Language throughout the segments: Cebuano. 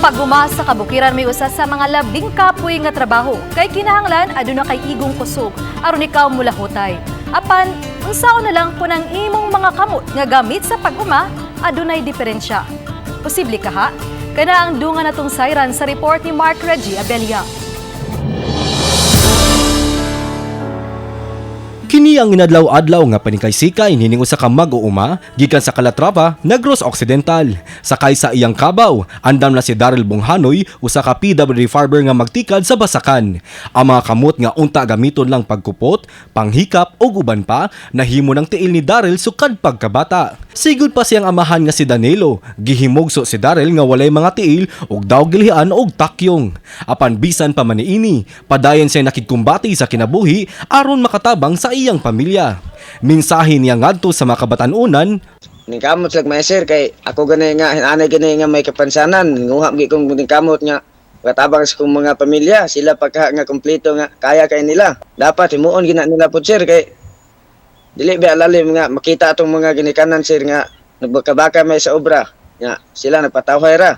Pag-uma sa kabukiran may usa sa mga labing kapoy nga trabaho kay kinahanglan aduna kay igong kusog aron ikaw mulahutay. Apan unsaon na lang kun ang imong mga kamot nga gamit sa pag-uma adunay diferensya? Posible kaha? Kana ang dungan natong sayran sa report ni Mark Reggie Abella. Kini ang inadlaw-adlaw nga panikay-sikay nining usa ka mag-uuma gikan sa Calatrava, Negros Occidental. Sakay sa iyang kabaw, andam na si Daryl Bonghanoy, usa ka PWD farmer nga magtikad sa Basakan. Ang mga kamot nga unta gamiton lang pagkupot, panghikap ug uban pa, nahimo ng tiil ni Daryl sukad pagkabata. Sigud pa siyang amahan nga si Danilo, gihimugso si Daryl nga walay mga tiil ug daw gilihan og takyong. Apan bisan pa man niini, padayon siya nakigkumbati sa kinabuhi aron makatabang sa iyang pamilya. Mensahe niya ngadto sa mga kabatan-unan. Ningkamot slag may sir, kay ako gani nga anay gani nga may kapansanan, nguha gi kong ningkamot nga katabang sa kong mga pamilya sila pagka nga kompleto nga kaya kay nila. Dapat himuon gina nila pud, sir, kay dili ba lalim nga makita atong mga ginikanan, sir, nga nagbakabaka may sa obra nga sila nagpatawhay ra.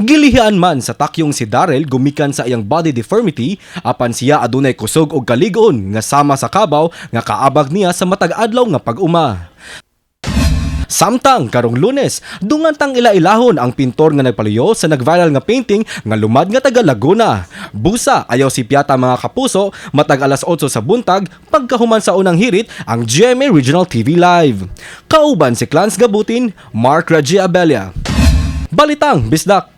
Gilihian man sa takyong si Daryl gumikan sa iyang body deformity, apan siya adunay kusog og kalig-on nga sama sa kabaw nga kaabag niya sa matag adlaw nga pag-uma. Samtang karong Lunes, dungan tang ila-ilahon ang pintor nga nagpaluyo sa nag-viral nga painting nga lumad nga taga Laguna. Busa, ayaw si Piata, mga kapuso, matag alas 8 sa buntag pagkahuman sa unang hirit ang GMA Regional TV Live. Kauban si Clans Gabutin, Mark Raji Abella. Balitang Bisdak.